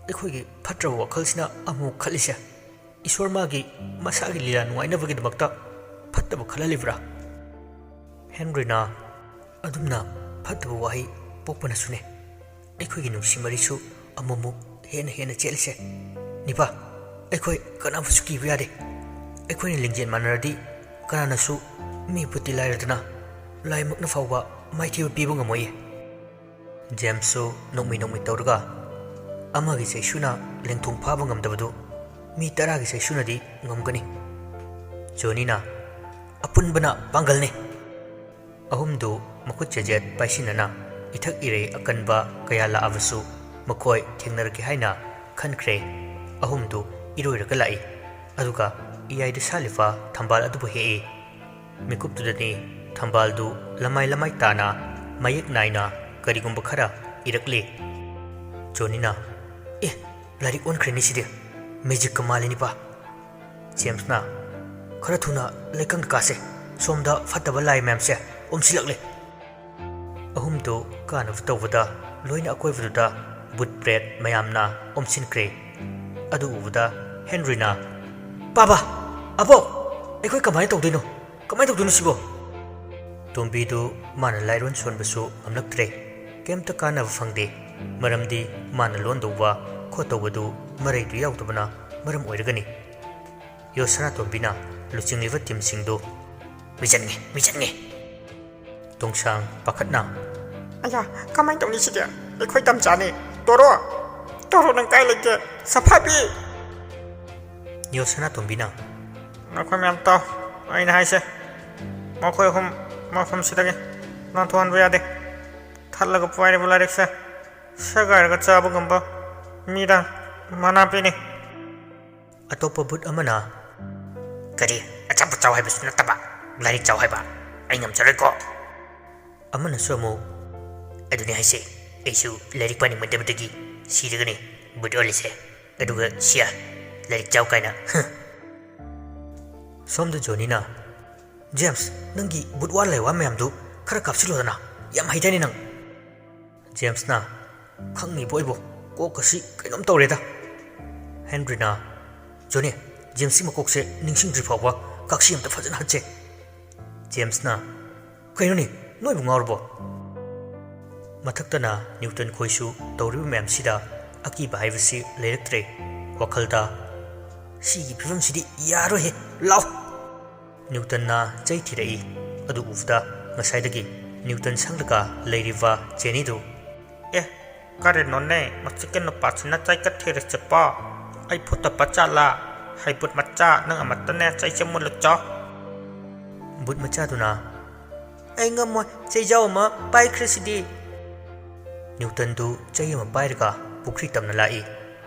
"ꯑꯩꯈꯣꯏꯒꯤ ꯐꯠꯇ꯭ꯔꯕ ꯋꯥꯈꯜꯁꯤꯅ ꯑꯃꯨꯛ ꯈꯠꯂꯤꯁꯦ꯫ ꯏꯁꯣꯔ ꯃꯥꯒꯤ ꯃꯁꯥꯒꯤ ꯂꯤꯂꯥ ꯅꯨꯡꯉꯥꯏꯅꯕꯒꯤꯗꯃꯛꯇ ꯐꯠꯇꯕ ꯈꯜꯍꯜꯂꯤꯕ꯭ꯔꯥ?" ꯍꯦꯟꯔꯤꯅ, "ꯑꯗꯨꯝꯅ ꯐꯠꯇꯕ ꯋꯥꯍꯩ ꯄꯣꯛꯄꯅꯁꯨꯅꯦ꯫ ꯑꯩꯈꯣꯏꯒꯤ ꯅꯨꯡꯁꯤ ꯃꯔꯤꯁꯨ ꯑꯃꯨꯛꯃꯨꯛ ꯍꯦꯟꯅ ꯍꯦꯟꯅ ꯆꯦꯠꯂꯤꯁꯦ꯫ ꯅꯤꯄꯥ, ꯑꯩꯈꯣꯏ ꯀꯅꯥꯕꯨꯁꯨ ꯀꯤꯕ ꯌꯥꯗꯦ꯫ ꯑꯩꯈꯣꯏꯅ ꯂꯤꯡꯖꯦꯜ ꯃꯥꯟꯅꯔꯗꯤ ꯀꯅꯥꯅꯁꯨ ꯃꯤ ꯕꯨꯠꯇꯤ ꯂꯥꯏꯔꯗꯅ ꯂꯥꯏꯃꯛꯅ ꯐꯥꯎꯕ ꯃꯥꯏꯊꯤꯕ ꯄꯤꯕ ꯉꯝꯃꯣꯏꯌꯦ꯫ ꯖꯦꯝꯁꯁꯨ ꯅꯣꯛꯃꯤ ꯅꯣꯛꯃꯤ ꯇꯧꯔꯒ, "ꯑꯃꯒꯤ ꯆꯩꯁꯨꯅ ꯂꯦꯡꯊꯣꯡ ꯐꯥꯕ ꯉꯝꯗꯕꯗꯨ ꯃꯤ ꯇꯔꯥꯒꯤ ꯆꯩꯁꯨꯅꯗꯤ ꯉꯝꯒꯅꯤ꯫ ꯖꯣꯅꯤꯅ, ꯑꯄꯨꯟꯕꯅ ꯄꯥꯡꯒꯜꯅꯤ!" ꯑꯍꯨꯝꯗꯨ ꯃꯈꯨꯠ ꯆꯦꯖꯦꯠ ꯄꯥꯏꯁꯤꯟꯅꯅ ꯏꯊꯛ ꯏꯔꯩ ꯑꯀꯟꯕ ꯀꯌꯥ ꯂꯥꯛꯑꯕꯁꯨ ꯃꯈꯣꯏ ꯊꯦꯡꯅꯔꯒꯦ ꯍꯥꯏꯅ ꯈꯟꯈ꯭ꯔꯦ꯫ ꯑꯍꯨꯝꯗꯨ ꯏꯔꯣꯏꯔꯒ ꯂꯥꯛꯏ, ꯑꯗꯨꯒ ꯏꯌꯥꯏꯗ ꯁꯥꯠꯂꯤꯕ ꯊꯝꯕꯥꯜ ꯑꯗꯨꯕꯨ ꯍꯦꯛꯏ꯫ ꯃꯤꯀꯨꯞꯇꯨꯗꯅꯤ ꯊꯝꯕꯥꯜꯗꯨ ꯂꯃꯥꯏ ꯂꯃꯥꯏ ꯇꯥꯅ ꯃꯌꯦꯛ ꯅꯥꯏꯅ ꯀꯔꯤꯒꯨꯝꯕ ꯈꯔ ꯏꯔꯛꯂꯤ꯫ ꯖꯣꯅꯤꯅ, "ꯑꯦ, ꯂꯥꯏꯔꯤꯛ ꯑꯣꯟꯈ꯭ꯔꯦꯅꯦ ꯁꯤꯗꯤ꯫ ꯃꯦꯖꯤꯛꯀ ꯃꯥꯜꯂꯦꯅꯦ ꯄꯥ꯫" ꯖꯦꯝꯁꯅ, "ꯈꯔ ꯊꯨꯅ ꯂꯩꯀꯪꯗ ꯀꯥꯁꯦ꯫ ꯁꯣꯝꯗ ꯐꯠꯇꯕ ꯂꯥꯏ ꯃꯌꯥꯝꯁꯦ ꯑꯣꯝꯁꯤꯜꯂꯛꯂꯦ꯫" ꯑꯍꯨꯝꯗꯨ ꯀꯥꯅꯕ ꯇꯧꯕꯗ ꯂꯣꯏꯅ ꯑꯀꯣꯏꯕꯗꯨꯗ ꯕꯨꯠ ꯄ꯭ꯔꯦꯠ ꯃꯌꯥꯝꯅ ꯑꯣꯝꯁꯤꯟꯈ꯭ꯔꯦ꯫ ꯑꯗꯨ ꯎꯕꯗ ꯍꯦꯟꯔꯤꯅ, "ꯄꯥꯕ! ꯑꯕꯣꯛ! ꯑꯩꯈꯣꯏ ꯀꯃꯥꯏꯅ ꯇꯧꯗꯣꯏꯅꯣ? ꯀꯃꯥꯏꯅ ꯇꯧꯗꯣꯏꯅꯣ ꯁꯤꯕꯣ?" ꯇꯣꯝꯕꯤꯗꯨ ꯃꯥꯅ ꯂꯥꯏꯔꯣꯟ ꯁꯣꯟꯕꯁꯨ ꯉꯝꯂꯛꯇ꯭ꯔꯦ꯫ ꯀꯩꯝꯇ ꯀꯥꯟꯅꯕ ꯐꯪꯗꯦ꯫ ꯃꯔꯝꯗꯤ ꯃꯥꯅ ꯂꯣꯟꯗꯧꯕ ꯈꯣꯠꯇꯧꯕꯗꯨ ꯃꯔꯩꯗꯨ ꯌꯥꯎꯗꯕꯅ ꯃꯔꯝ ꯑꯣꯏꯔꯒꯅꯤ꯫ ꯌꯣꯁꯅꯥꯇꯣꯝꯕꯤꯅ ꯂꯨꯆꯤꯡꯂꯤꯕ ꯇꯤꯝꯁꯤꯡꯗꯨ, "ꯃꯤꯆꯪꯉꯦ, ꯃꯤꯆꯪꯉꯦ!" ꯇꯣꯡꯁꯥꯡ ꯄꯥꯈꯠꯅ, "ꯑꯌꯥ, ꯀꯃꯥꯏꯅ ꯇꯧꯅꯤ ꯁꯤꯗꯤ? ꯑꯩꯈꯣꯏ ꯇꯝꯆꯥꯅꯤ꯫ ꯇꯣꯔꯣ! ꯇꯣꯔꯣ, ꯅꯪ ꯀꯥꯏ ꯂꯩꯒꯦ? ꯁꯐꯥꯕꯤ!" ꯌꯣꯁꯅꯥꯇꯣꯝꯕꯤꯅ, "ꯅꯈꯣꯏ ꯃꯌꯥꯝ ꯇꯥꯎ, ꯑꯩꯅ ꯍꯥꯏꯁꯦ꯫ ꯃꯈꯣꯏ ꯑꯍꯨꯝ ꯃꯐꯝꯁꯤꯗꯒꯤ ꯅꯥꯟꯊꯣꯛꯍꯟꯕ ꯌꯥꯗꯦ꯫ ꯊꯠꯂꯒ ꯄꯥꯏꯔꯤꯕ ꯂꯥꯏꯔꯤꯛꯁꯦ ꯁꯦꯒꯥꯏꯔꯒ ꯆꯥꯕ ꯉꯝꯕ ꯃꯤꯗ ꯃꯅꯥ ꯄꯤꯅꯤ꯫" ꯑꯇꯣꯞꯄ ꯕꯨꯠ ꯑꯃꯅ, "ꯀꯔꯤ? ꯑꯆꯥꯄꯣꯠ ꯆꯥꯎ ꯍꯥꯏꯕꯁꯨ ꯅꯠꯇꯕ, ꯂꯥꯏꯔꯤꯛ ꯆꯥꯎ ꯍꯥꯏꯕ? ꯑꯩ ꯉꯝꯖꯔꯣꯏꯀꯣ꯫" ꯑꯃꯅꯁꯨ ꯑꯃꯨꯛ, "ꯑꯗꯨꯅꯤ ꯍꯥꯏꯁꯦ, ꯑꯩꯁꯨ ꯂꯥꯏꯔꯤꯛ ꯄꯥꯅꯤꯡꯃꯟꯗꯕꯗꯒꯤ ꯁꯤꯔꯒꯅꯤ ꯕꯨꯠ ꯑꯣꯜꯂꯤꯁꯦ꯫ ꯑꯗꯨꯒ ꯁꯤꯌꯥ, ꯂꯥꯏꯔꯤꯛ ꯆꯥꯎ ꯀꯥꯏꯅ, ꯍ!" ꯁꯣꯝꯗ ꯖꯣꯅꯤꯅ, "ꯖꯦꯝꯁ, ꯅꯪꯒꯤ ꯕꯨꯠ ꯋꯥ ꯂꯥꯏꯋꯥ ꯃꯌꯥꯝꯗꯨ ꯈꯔ ꯀꯥꯞꯁꯤꯜꯂꯣꯗꯅ, ꯌꯥꯝ ꯍꯩꯇꯥꯏꯅꯦ ꯅꯪ꯫" ꯖꯦꯝꯁꯅ, "ꯈꯪꯉꯤꯕꯣ ꯑꯩꯕꯣ, ꯀꯣꯛꯀꯁꯤ ꯀꯩꯅꯣꯝ ꯇꯧꯔꯦꯗ꯫" ꯍꯦꯟꯔꯤꯅ, "ꯖꯣꯅꯤ, ꯖꯦꯝꯁꯀꯤ ꯃꯀꯣꯛꯁꯦ ꯅꯤꯡꯁꯤꯡꯗ꯭ꯔꯤ ꯐꯥꯎꯕ ꯀꯥꯛꯁꯤ ꯑꯝꯇ ꯐꯖꯅ ꯍꯠꯁꯦ꯫" ꯖꯦꯝꯁꯅ, "ꯀꯩꯅꯣꯅꯦ, ꯅꯣꯏꯕꯨ ꯉꯥꯎꯔꯕꯣ?" ꯃꯊꯛꯇꯅ ꯅ꯭ꯌꯨꯇꯟ ꯈꯣꯏꯁꯨ ꯇꯧꯔꯤꯕ ꯃꯌꯥꯝꯁꯤꯗ ꯑꯀꯤꯕ ꯍꯥꯏꯕꯁꯤ ꯂꯩꯔꯛꯇ꯭ꯔꯦ꯫ ꯋꯥꯈꯜꯗ, "ꯁꯤꯒꯤ ꯐꯤꯕꯝꯁꯤꯗꯤ ꯌꯥꯔꯣꯏꯍꯦ, ꯂꯥꯎ!" ꯅ꯭ꯌꯨꯇꯟꯅ ꯆꯩ ꯊꯤꯔꯛꯏ꯫ ꯑꯗꯨ ꯎꯕꯗ ꯉꯁꯥꯏꯗꯒꯤ ꯅ꯭ꯌꯨꯇꯟ ꯁꯪꯂꯒ ꯂꯩꯔꯤꯕ ꯖꯦꯅꯤꯗꯨ, "ꯑꯦ, ꯀꯔꯤꯅꯣꯅꯦ, ꯃꯁꯤꯒꯤ ꯅꯨꯄꯥꯁꯤꯅ ꯆꯩꯒ ꯊꯤꯔꯤꯁꯤꯕꯣ? ꯑꯩ ꯐꯨꯠꯇꯕ ꯖꯥꯠꯂꯥ? ꯍꯩ ꯕꯨꯠ ꯃꯆꯥ, ꯅꯪ ꯑꯃꯠꯇꯅꯦ ꯆꯩꯁꯦ ꯃꯨꯜꯂꯨꯆꯣ!" ꯕꯨꯠ ꯃꯆꯥꯗꯨꯅ, "ꯑꯩ ꯉꯝꯃꯣꯏ, ꯆꯩꯖꯥꯎ ꯑꯃ ꯄꯥꯏꯈ꯭ꯔꯁꯤꯗꯤ!" ꯅ꯭ꯌꯨꯇꯟꯗꯨ ꯆꯩ ꯑꯃ ꯄꯥꯏꯔꯒ ꯄꯨꯈ꯭ꯔꯤ ꯇꯝꯅ ꯂꯥꯛꯏ꯫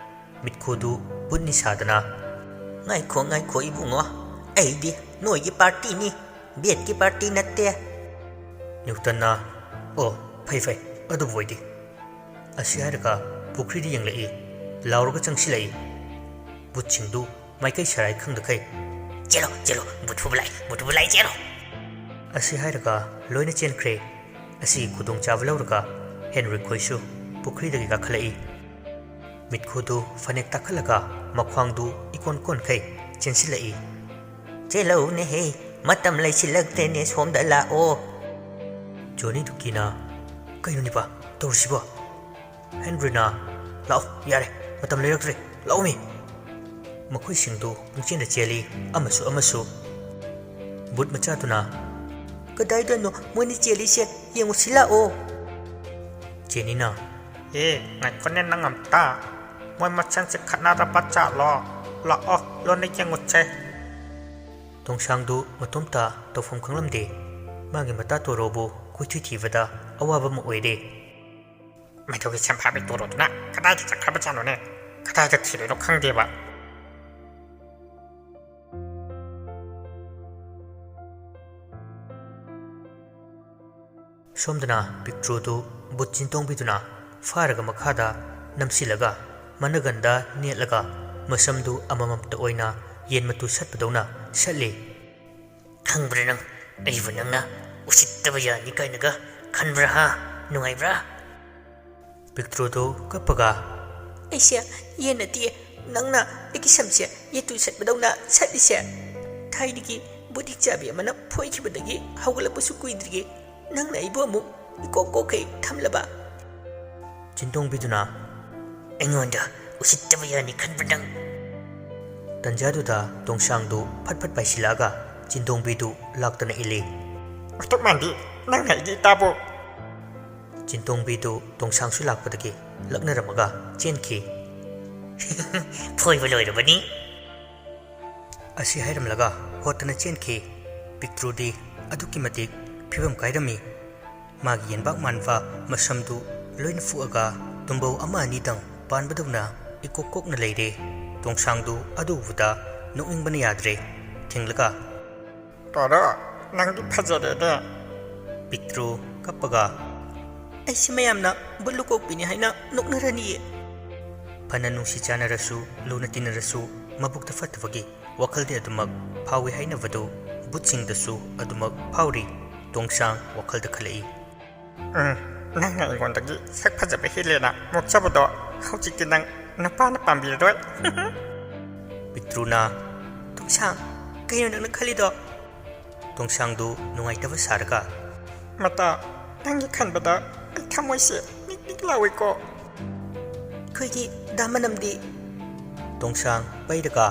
ꯃꯤꯠꯈꯨꯗꯨ ꯕꯨꯠꯅꯤ ꯁꯥꯗꯅ, "ꯉꯥꯏꯈꯣ, ꯉꯥꯏꯈꯣ ꯏꯕꯨꯡꯉꯣ, ꯑꯩꯗꯤ ꯅꯣꯏꯒꯤ ꯄꯥꯔꯇꯤꯅꯤ, ꯕꯦꯠꯀꯤ ꯄꯥꯔꯇꯤ ꯅꯠꯇꯦ!" ꯅ꯭ꯌꯨꯇꯟꯅ, "ꯑꯣ, ꯐꯩ ꯐꯩ, ꯑꯗꯨꯕꯨ ꯑꯣꯏꯗꯤ!" ꯑꯁꯤ ꯍꯥꯏꯔꯒ ꯄꯨꯈ꯭ꯔꯤꯗ ꯌꯦꯡꯂꯛꯏ꯫ ꯂꯥꯎꯔꯒ ꯆꯪꯁꯤꯜꯂꯛꯏ꯫ ꯕꯨꯠꯁꯤꯡꯗꯨ ꯃꯥꯏꯀꯩ ꯁꯔꯥꯏ ꯈꯪꯗꯈꯩ, "ꯆꯦꯜꯂꯣ, ꯆꯦꯜꯂꯣ, ꯕꯨꯠ ꯐꯨꯕ ꯂꯥꯛꯑꯦ, ꯕꯨꯠ ꯐꯨꯕ ꯂꯥꯛꯑꯦ, ꯆꯦꯜꯂꯣ!" ꯑꯁꯤ ꯍꯥꯏꯔꯒ ꯂꯣꯏꯅ ꯆꯦꯟꯈ꯭ꯔꯦ꯫ ꯑꯁꯤꯒꯤ ꯈꯨꯗꯣꯡꯆꯥꯕ ꯂꯧꯔꯒ ꯍꯦꯟꯔꯤ ꯈꯣꯏꯁꯨ ꯄꯨꯈ꯭ꯔꯤꯗꯒꯤ ꯀꯥꯈꯠꯂꯛꯏ꯫ ꯃꯤꯠꯈꯨꯗꯨ ꯐꯅꯦꯛ ꯇꯥꯈꯠꯂꯒ ꯃꯈ꯭ꯋꯥꯡꯗꯨ ꯏꯀꯣꯟ ꯀꯣꯟꯈꯩ ꯆꯦꯟꯁꯤꯜꯂꯛꯏ꯫ "ꯆꯦꯜꯂꯧꯅꯦꯍꯦ, ꯃꯇꯝ ꯂꯩꯁꯤꯜꯂꯛꯇ꯭ꯔꯦꯅꯦ, ꯁꯣꯝꯗ ꯂꯥꯛꯑꯣ!" ꯖꯣꯅꯤ ꯗꯨꯀꯤꯅ, "ꯀꯩꯅꯣꯅꯤꯕ ꯇꯧꯔꯤꯁꯤꯕꯣ?" ꯍꯦꯟꯔꯤꯅ, "ꯂꯥꯛꯑꯣ, ꯌꯥꯔꯦ, ꯃꯇꯝ ꯂꯩꯔꯛꯇ꯭ꯔꯦ, ꯂꯥꯛꯑꯣꯃꯤ!" ꯃꯈꯣꯏꯁꯤꯡꯗꯨ ꯄꯨꯡꯆꯦꯟꯗ ꯆꯦꯜꯂꯤ, ꯑꯃꯁꯨ ꯑꯃꯁꯨ꯫ ꯕꯨꯠ ꯃꯆꯥꯗꯨꯅ, "ꯀꯗꯥꯏꯗꯅꯣ ꯃꯣꯏꯅ ꯆꯦꯜꯂꯤꯁꯦ? ꯌꯦꯡꯉꯨꯁꯤ ꯂꯥꯛꯑꯣ!" ꯖꯦꯅꯤꯅ, "ꯑꯦ, ꯉꯥꯏꯈꯣꯅꯦ ꯅꯪ ꯑꯝꯇ꯫ ꯃꯣꯏ ꯃꯁꯦꯟꯁꯦ ꯈꯠꯅꯔꯕ ꯖꯥꯠꯂꯣ? ꯂꯥꯛꯑꯣ, ꯂꯣꯟꯅ ꯌꯦꯡꯉꯨꯁꯦ!" ꯇꯣꯡꯁꯥꯡꯗꯨ ꯃꯇꯣꯝꯇ ꯇꯧꯐꯝ ꯈꯪꯂꯝꯗꯦ꯫ ꯃꯥꯒꯤ ꯃꯇꯥ ꯇꯣꯔꯣꯕꯨ ꯀꯣꯏꯊꯤ ꯊꯤꯕꯗ ꯑꯋꯥꯕ ꯑꯃ ꯑꯣꯏꯔꯦ꯫ ꯃꯗꯨꯒꯤ ꯁꯦꯝꯐꯥꯕꯤ ꯇꯣꯔꯣꯗꯨꯅ ꯀꯗꯥꯏꯗ ꯆꯠꯈ꯭ꯔꯕꯖꯥꯠꯅꯣꯅꯦ? ꯀꯗꯥꯏꯗ ꯊꯤꯗꯣꯏꯅꯣ ꯈꯪꯗꯦꯕ꯫ ꯁꯣꯝꯗꯅ ꯄꯤꯛꯇ꯭ꯔꯨꯗꯨ ꯕꯨꯠ ꯆꯤꯟꯇꯣꯡꯕꯤꯗꯨꯅ ꯐꯥꯔꯒ ꯃꯈꯥꯗ ꯅꯝꯁꯤꯜꯂꯒ ꯃꯅꯒꯟꯗ ꯅꯦꯠꯂꯒ ꯃꯁꯝꯗꯨ ꯑꯃꯃꯝꯇ ꯑꯣꯏꯅ ꯌꯦꯟ ꯃꯇꯨ ꯁꯠꯄꯗꯧꯅ ꯁꯠꯂꯤ꯫ "ꯈꯪꯕ꯭ꯔꯥ ꯅꯪ, ꯑꯩꯕꯨ ꯅꯪꯅ ꯎꯁꯤꯠꯇꯕ ꯌꯥꯅꯤ ꯀꯥꯏꯅꯒ ꯈꯟꯕ꯭ꯔꯥ ꯍꯥ? ꯅꯨꯡꯉꯥꯏꯕ꯭ꯔꯥ?" ꯄꯤꯛꯇ꯭ꯔꯨꯗꯨ ꯀꯞꯄꯒ, "ꯑꯩꯁꯦ ꯌꯦꯟ ꯅꯠꯇꯤꯌꯦ, ꯅꯪꯅ ꯑꯩꯒꯤ ꯁꯝꯁꯦ ꯌꯦꯇꯨ ꯁꯠꯄꯗꯧꯅ ꯁꯠꯂꯤꯁꯦ꯫ ꯊꯥꯏꯅꯒꯤ ꯕꯨꯠ ꯍꯤꯡꯆꯥꯕꯤ ꯑꯃꯅ ꯐꯣꯏꯈꯤꯕꯗꯒꯤ ꯍꯧꯒꯠꯂꯛꯄꯁꯨ ꯀꯨꯏꯗ꯭ꯔꯤꯌꯦ, ꯅꯪꯅ ꯑꯩꯕꯨ ꯑꯃꯨꯛ ꯏꯀꯣꯛ ꯀꯣꯛꯈꯩ ꯊꯝꯂꯕ?" ꯆꯤꯟꯇꯣꯡꯕꯤꯗꯨꯅ, "ꯑꯩꯉꯣꯟꯗ ꯎꯁꯤꯠꯇꯕ ꯌꯥꯅꯤ ꯈꯟꯕ ꯅꯪ?" ꯇꯟꯖꯥꯗꯨꯗ ꯇꯣꯡꯁꯥꯡꯗꯨ ꯐꯠ ꯐꯠ ꯄꯥꯏꯁꯤꯜꯂꯛꯑꯒ ꯆꯤꯟꯗꯣꯡꯕꯤꯗꯨ ꯂꯥꯛꯇꯅ ꯏꯜꯂꯤ꯫ "ꯎꯇꯨꯞ ꯃꯥꯟꯕꯤ, ꯅꯪꯅ ꯑꯩꯒꯤ ꯏꯇꯥꯕꯨ!" ꯆꯤꯟꯗꯣꯡꯕꯤꯗꯨ ꯇꯣꯡꯁꯥꯡꯁꯨ ꯂꯥꯛꯄꯗꯒꯤ ꯂꯛꯅꯔꯝꯃꯒ ꯆꯦꯟꯈꯤ꯫ "ꯐꯣꯏꯕ ꯂꯣꯏꯔꯕꯅꯤ" ꯑꯁꯤ ꯍꯥꯏꯔꯝꯂꯒ ꯍꯣꯠꯇꯅ ꯆꯦꯟꯈꯤ꯫ ꯄꯤꯛꯇ꯭ꯔꯨꯗꯤ ꯑꯗꯨꯛꯀꯤ ꯃꯇꯤꯛ ꯐꯤꯕꯝ ꯀꯥꯏꯔꯝꯃꯤ꯫ ꯃꯥꯒꯤ ꯌꯦꯟꯕꯥꯛ ꯃꯥꯟꯕ ꯃꯁꯝꯗꯨ ꯂꯣꯏꯅ ꯐꯨꯛꯑꯒ ꯇꯨꯝꯕꯧ ꯑꯃ ꯑꯅꯤꯗꯪ ꯄꯥꯟꯕꯗꯧꯅ ꯏꯀꯣꯛ ꯀꯣꯛꯅ ꯂꯩꯔꯦ꯫ ꯇꯣꯡꯁꯥꯡꯗꯨ ꯑꯗꯨ ꯎꯕꯗ ꯅꯣꯛꯅꯤꯡꯕꯅ ꯌꯥꯗ꯭ꯔꯦ꯫ ꯊꯦꯡꯂꯒ, "ꯇꯣꯔꯣ, ꯅꯪꯗꯤ ꯐꯖꯔꯦꯅꯦ!" ꯄꯤꯛꯇ꯭ꯔꯨ ꯀꯞꯄꯒ, "ꯑꯩꯁꯤ ꯃꯌꯥꯝꯅ ꯕꯨꯜꯂꯨꯀꯣꯛꯄꯤꯅꯤ ꯍꯥꯏꯅ ꯅꯣꯛꯅꯔꯅꯤꯌꯦ!" ꯐꯅ ꯅꯨꯡꯁꯤ ꯆꯥꯟꯅꯔꯁꯨ, ꯂꯨꯅ ꯇꯤꯟꯅꯔꯁꯨ, ꯃꯕꯨꯛꯇ ꯐꯠꯇꯕꯒꯤ ꯋꯥꯈꯜꯗꯤ ꯑꯗꯨꯃꯛ ꯐꯥꯎꯏ ꯍꯥꯏꯅꯕꯗꯨ ꯕꯨꯠꯁꯤꯡꯗꯁꯨ ꯑꯗꯨꯃꯛ ꯐꯥꯎꯔꯤ꯫ ꯇꯣꯡꯁꯥꯡ ꯋꯥꯈꯜꯗ ꯈꯜꯂꯛꯏ꯫ "ꯎꯝ, ꯅꯪꯅ ꯑꯩꯉꯣꯟꯗꯒꯤ ꯁꯛ ꯐꯖꯕ ꯍꯦꯜꯂꯦꯅ ꯃꯣꯛꯆꯕꯗꯣ ꯍꯧꯖꯤꯛꯇꯤ ꯅꯪ ꯅꯨꯄꯥꯅ ꯄꯥꯝꯕꯤꯔꯔꯣꯏ!" ꯄꯤꯛꯇ꯭ꯔꯨꯅ, "ꯇꯣꯡꯁꯥꯡ, ꯀꯩꯅꯣ ꯅꯪꯅ ꯈꯜꯂꯤꯗꯣ?" ꯇꯣꯡꯁꯥꯡꯗꯨ ꯅꯨꯡꯉꯥꯏꯇꯕ ꯁꯥꯔꯒ, "ꯃꯇꯥ, ꯅꯪꯒꯤ ꯈꯟꯕꯗ ꯑꯩ ꯊꯃꯣꯏꯁꯦ ꯅꯤꯛ ꯅꯤꯛ ꯂꯥꯎꯏꯀꯣ!" "ꯑꯩꯈꯣꯏꯒꯤ ꯗꯥ ꯃꯅꯝꯗꯤ?" ꯇꯣꯡꯁꯥꯡ ꯄꯩꯔꯒ,